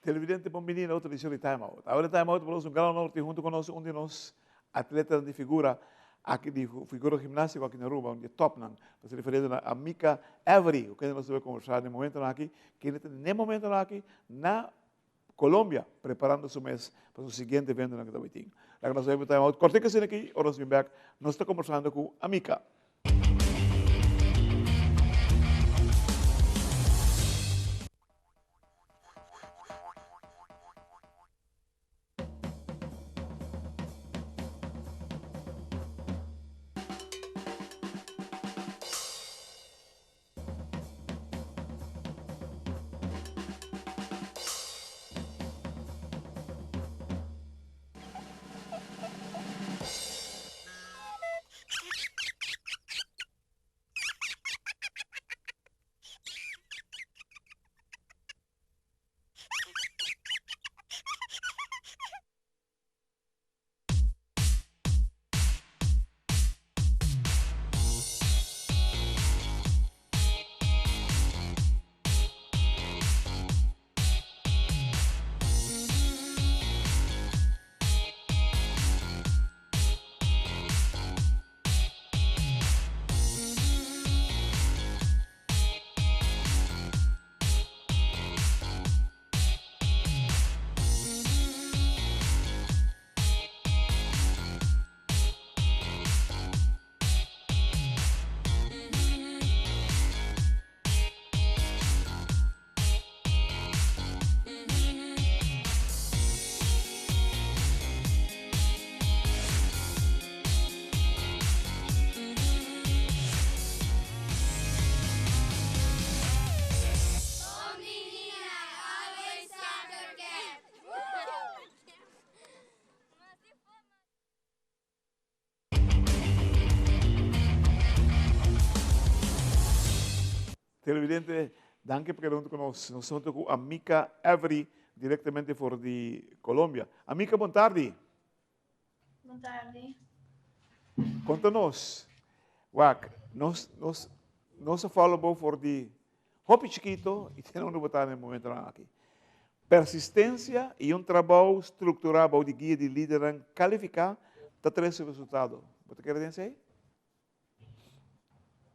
Televidente bon bini na otro edicion di Time Out. Awe na Time Out por nos un gran honor tin hunto cu nos un di nos atletanan di figura aki di figura gimnastico aki na Aruba, un di e topnan. Nos ta referiendo na Amika Avery, cu kende nos ta bay conversa den momentonan aki, kende ta den momentonan aki na Colombia preparando su mes pa su siguiente eventonan cu ta bay tin. Laga nos bay pa Time Out cortico asina aki, ora nos bin bek nos ta conversando cu Amika. Televidente, danki pa keda huntu ku nos. Nos ta huntu ku Amika Avery, direktamente for di Colombia. Amika, bon tardi. Bon tardi. Konta nos, wak, nos, nos, nos a follow bo for di hopi chikito i te unda bo ta na e momentonan aki. Persistencia i un trabou strukturá bou di guia di lidernan kalifiká ta trese resultado. Bo ta kere den esei?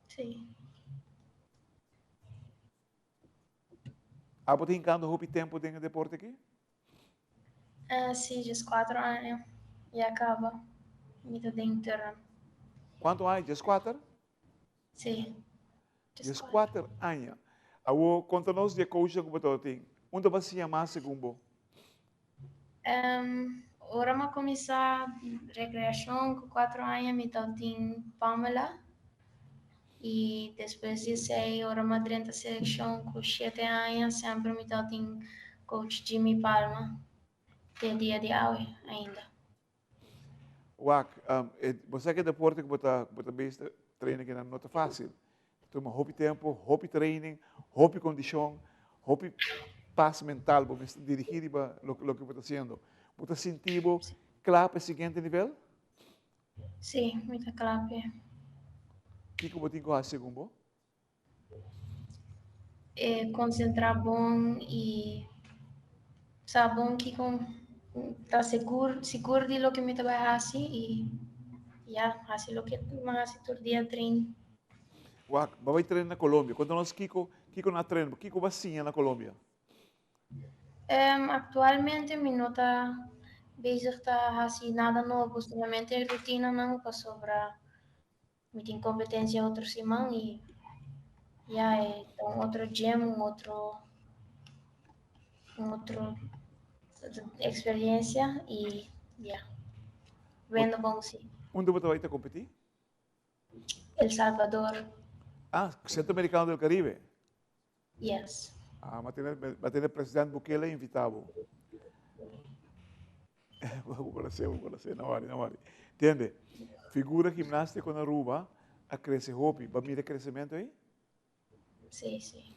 Sí. Abo ta hinkando hopi tempu den e deporte aki? Uh, sí, djes kuater aña ya kaba. Mi ta den turn. Kuantu aña? Djes kuater? Sí. Djes kuater aña. Awo, konta nos di e coachnan ku bo tabatin. Unda bo a siña mas segun bo? Um, ora mi a kuminsá rekreashon ku kuater aña mi tabatin Pamela. I despues di esei ora mi a drenta selekshon ku shete aña semper mi tabatin coach Jimmy Palma te dia di awe ainda. Wak, bo sa ku e deporte ku bo ta ku bo ta bes traina kinan no ta fásil. Ta tuma hopi tempu, hopi training, hopi kondishon, hopi pas mental bo mester dirigí riba loke bo ta hasiendo. Bo ta sinti bo kla pa e siguiente nivel? Sí, mi ta kla p'e. Kiko bo tin ku hasi segun bo? E konsentrá bon i sa bon kiko ta sigur sigur di loke mi ta bai hasi i ya hasi loke mi hasi tur dia train. Wak, bo a bai train na Colombia. Konta nos kiko kiko nan a train bo, kiko bo a siña na Colombia? Aktualmente mi no ta bezig ta hasi nada nobo, solamente rutinanan pasobra Mi tin competencia otro siman y ya e ta un otro gym, un otro un otro experiencia y ya. Wendo bon si. Unda bo ta bai ta competi? El Salvador. Ah, Centro Americano del Caribe. Yes. Ah, ma tene, ma tene president Bukele invita bo. Bo conoce, bo conoce, no worry, no worry. Tende, figura gimnastico na Aruba a crece hopi. Ba mira crecemento ahí? Sí, sí.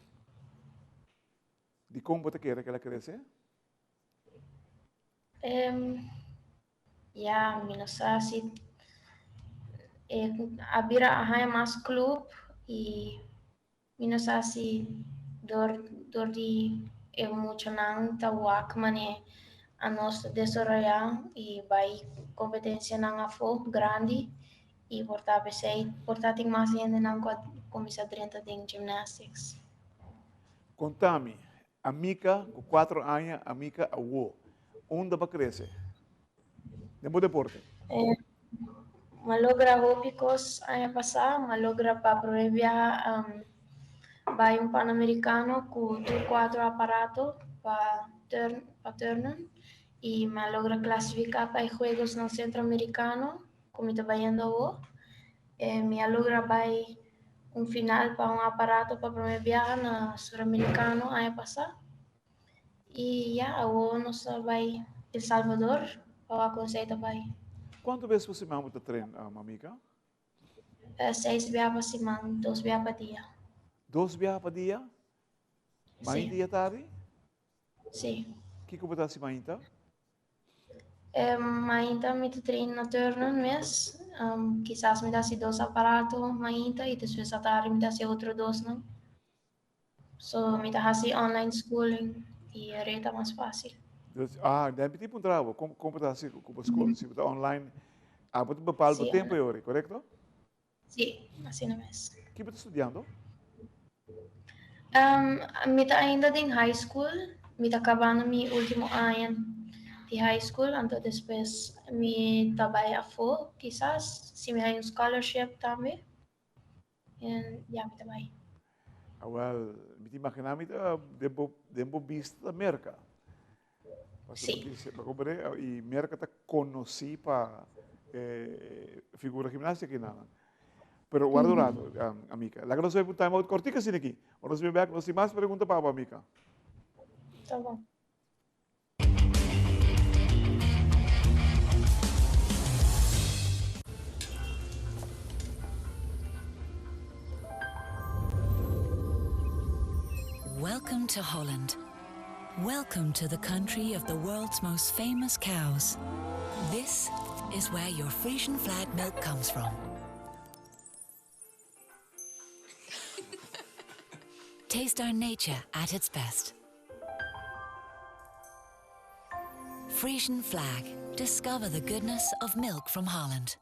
Di con bo ta kere que la crece? Um, ya, mi no sa si eh, a bira a haña mas club y Mi no sa si dor dor di E muchanan ta wak mane a nos ta desaroyá i bai kompetensianan afó grandi i por ta p'esei por ta tin mas hendenan ku a kuminsá drenta den gymnastics. Konta mi, Amika ku kuatro aña, Amika awo, unda bo a krese? Den bo deporte? M'a logra hopi kos aña pasá. M'a logra pa promé biaha bai un Panamericano ku tur kuatro aparato pa turn pa turnen i m'a logra klasifiká pa e Juegosnan Centroamericano ku mi ta bayendo awo. Mi a logra bai un final pa un aparato pa promé biaha na Suramericano aña pasá. I ya, awo nos ta bai El Salvador pa wak kon esei ta bai. Kuantu bes pa siman bo ta tren, Mamika? Seis bia pa siman, dos bia pa dia. Dos bia pa dia? Mainta i atardi? Si. Kiko bo ta hasi mainta? Mainta mi ta train na turnen mes. Kisas mi ta hasi dos aparato mainta i despues atardi mi ta hasi otro dosnan. So mi ta hasi online schooling i e rei ta mas fácil. Dus, ah, dan mi tin puntra bo, kon kon bo ta hasi ku bo skol? Si bo ta online, abo ta bepal bo tempu e ora, korekto? Si, asina mes. Ki bo ta studiando? Mi ta ainda den high school, mi ta kabando mi ultimo aña di high school, anto despues mi ta bai afó kisas, si mi haña un scholarship tambe. En ya mi ta bai. Awel, mi ta imagina mi ta den bo, den bo bista ta Merca. Sí. I Merca ta conocí pa eh, figura gimnasia ki nan. Pero guarda un rato, um, amica. Laga nos bai un time out cortico asina aki. Ora nos bin back, nos tin mas pregunta pa bo, amica. Ta bon. Welcome to Holland. Welcome to the country of the world's most famous cows. This is where your Frisian flag milk comes from. Taste our nature at its best. Frisian flag. Discover the goodness of milk from Holland.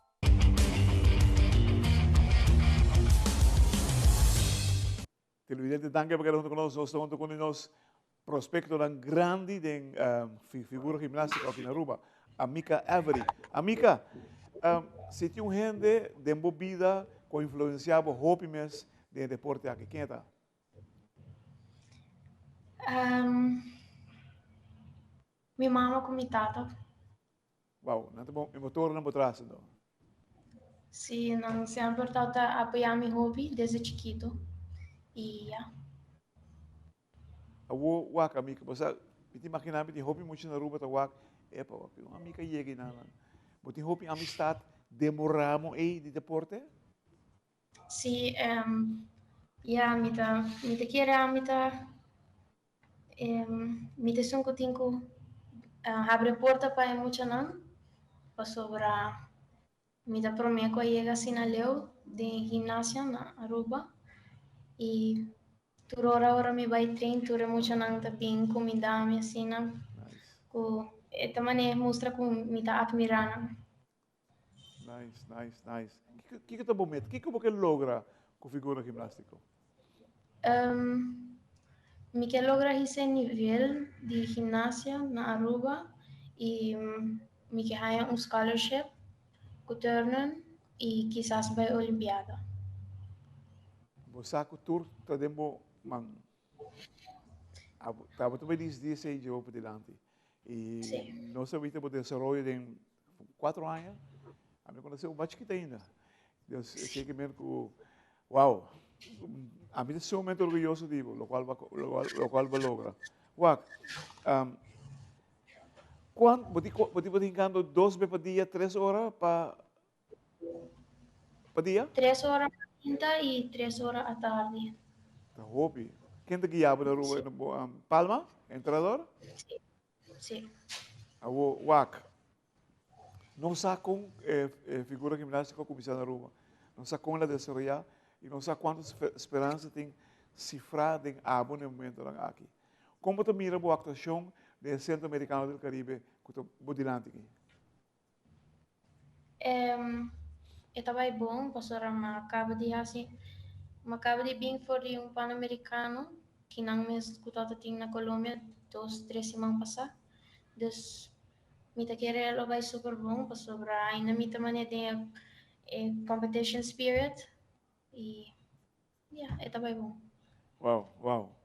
Televidente danki pa keda hunto ku nos. Nos ta hunto ku nos prospectonan grandi den figura gimnastico aki na Aruba, Amika Avery. Amika, si tin un hende den bo bida cu a influencia bo hopi mes den e deporte aki, ken e ta? Mi mama cu mi tata. Wow, nan ta bon e motornan bo tras anto. Sí, nan semper tabata apoya mi hopi desde chikito y ya. Awo wak amiga, bo sa, mi ta imagina mi tin hopi mucha na Aruba ta wak, epa wak, un amiga yega y nan, bo tin hopi amistad den bo ramo ey di deporte? Sí, ya, mi ta, mi ta kere ami ta, mi ta esun ku tin ku habri porta pa e muchanan, pasobra Mi ta promé ku a yega asina leu den gimnasia na Aruba i tur ora ora mi bai train tur e muchanan ta bin kumindá mi asina ku e ta manera mustra ku mi ta atmirá nan. Nice, nice, nice. Kiko ta bo meta? Kiko bo ke logra ku figura gimnástiko? Mi ke logra hisa e nivel di gimnasia na Aruba i mi ke haña un scholarship ku turnen i kisas bai Olimpiada. Bo sa ku tur ta den bo man. Tabata ta bai disidi esei dje bo padilanti. I nos a wita bo desaroyo den kuatro aña. Ami konosé bo mas chikit ainda. Dios esei ke men ku wow ami ta sumamente orguyoso di bo lokual bo lokual bo logra. Wak kuan bo tin bo tin hinkando dos be pa dia tres ora pa pa dia? Tres ora mainta i tres ora atardi. Ta hopi. Ken ta guia bo na Aruba? Palma? Entrenador? Si. Si. Awo wak. No sa kon e figura gimnástiko a kuminsá na Aruba. No sa kon el a desaroyá i no sa kuantu speransa tin sifrá den abo na e momentonan aki. Kon bo ta mira bo aktuashon den e Centro Americano del Caribe ku ta bo dilanti aki? E ta bai bon pasobra mi a kaba di hasi, mi a kaba di bin for di un Panamericano ki nan mes ku tabata tin na Colombia dos, tres siman pasá. Dus mi ta kere lo bai super bon pasobra ainda mi ta manera den e competition spirit i ya, e ta bai bon. Wow, wow.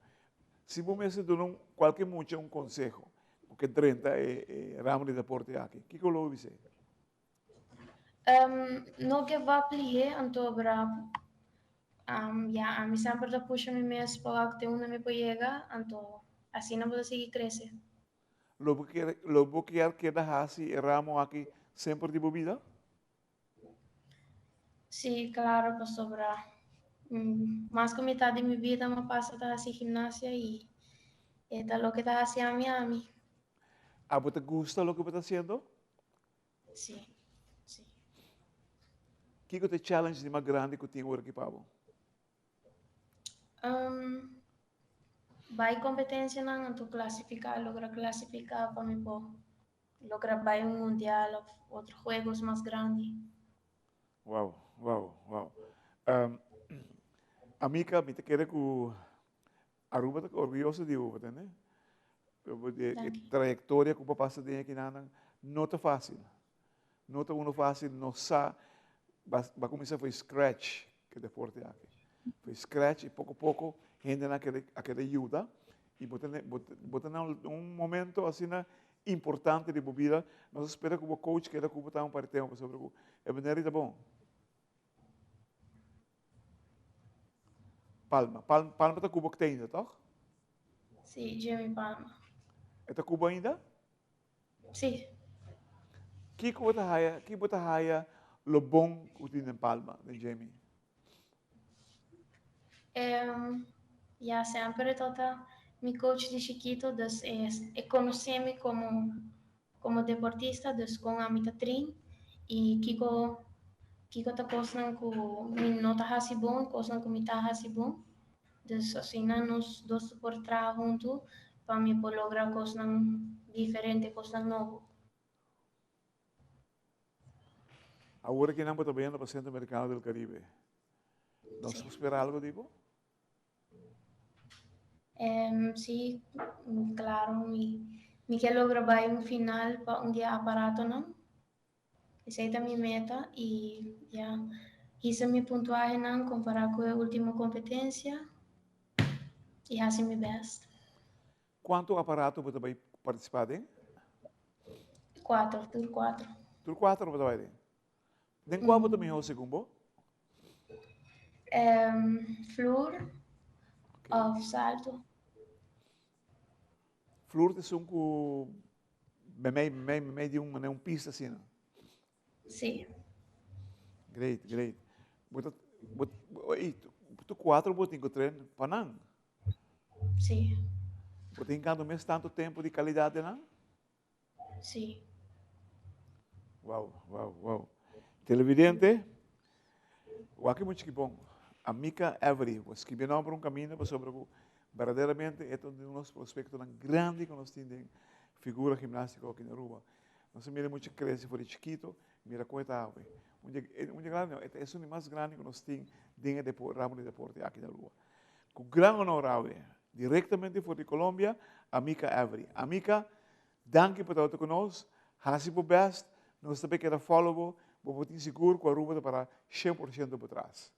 Si bo mester duna un kualke mucha un konseho ku ke drenta e e ramo di deporte aki, kiko lo bo bis'é? No give up lihé, anto bra ya ami semper ta pusha mi mes pa wak te unda mi por yega, anto asina bo ta sigui krese. Lo bo kier lo bo kier keda hasi e ramo aki semper di bo bida? Sí, claro, pasobra mas ku mitad di mi bida mi a pasa ta hasi gimnasia i e ta loke ta hasi ami ami. Abo ta gusta loke bo ta hasiendo? Sí, sí. Kiko ta e challenge di mas grandi ku tin ora aki pa bo? Bai kompetensianan anto klasifiká, logra klasifiká pa mi por logra bai un mundial òf otro juegos mas grandi. Wow, wow, wow. Amika, mi ta kere ku Aruba ta orguyoso di bo, tende? E trayectoria ku bo pasa den akinanan no ta fásil. No ta uno fásil, no sa, ba kuminsá for scratch ku e deporte aki. For scratch i poko poko hendenan a keda yuda i bo ta bo ta na un momento asina importante di bo bida. Nos a spera ku bo coach keda ku bo tambe un par di tempu pasobra ku e manera ta bon. Palma. Palma, Palma ta cubo ainda, toch? Sí, Jimmy Palma. E ta cubo ainda? Sí. Kiko bo ta haya, kiko bo ta haya lo bon ku tin den Palma, den Jamie? Ya, semper e tabata mi coach di chikito, dus e conoce mi como Komo deportista dus kon ami ta train i kiko kiko ta kosnan ku mi no ta hasi bon, kosnan ku mi ta hasi bon. Dus asina nos dos por traha huntu pa mi por logra kosnan diferente, kosnan nobo. Awor aki nan bo ta bayendo pa Centro Americano del Caribe. Nos por spera algo di bo? Sí, claro, mi mi ke logra bai un final pa un di e aparatonan. Esei ta mi meta i ya hisa mi puntuahenan kompará ku e último kompetensia i hasi mi bèst. Kuantu aparato bo ta bai partisipá den? Kuater, tur kuater. Tur kuater bo ta bai den? Den kua bo ta mihó segun bo? Flur of salto. Flur ta esun ku memei memei memei di un manera un pista asina. Sí. Great, great. Bo ta bo ey tur kuater bo tin ku tren pa nan? Sí. Bo ta hinkando mes tantu tempu di kalidat den nan? Sí. Wow, wow, wow. Televidente, wak mucho ki bon. Amica Avery, bo skibi nomber un camino pasobra ku verdaderamente e ta un di nos prospectonan grandi ku nos tin den figura gimnastico aki na Aruba. Nos a mira mucho crece for di chikito, mira kon e ta awe. Un dia, un dia grandi no, e ta esun di mas grandi ku nos tin den e ramo di deporte aki na Aruba. Ku gran honor awe, Directamente for di Colombia, Amica Avery. Amica, danki pa tabata cu nos. Haci bo best. Nos ta bay keda follow bo. Bo por tin sigur cu Aruba ta para 100% bo tras.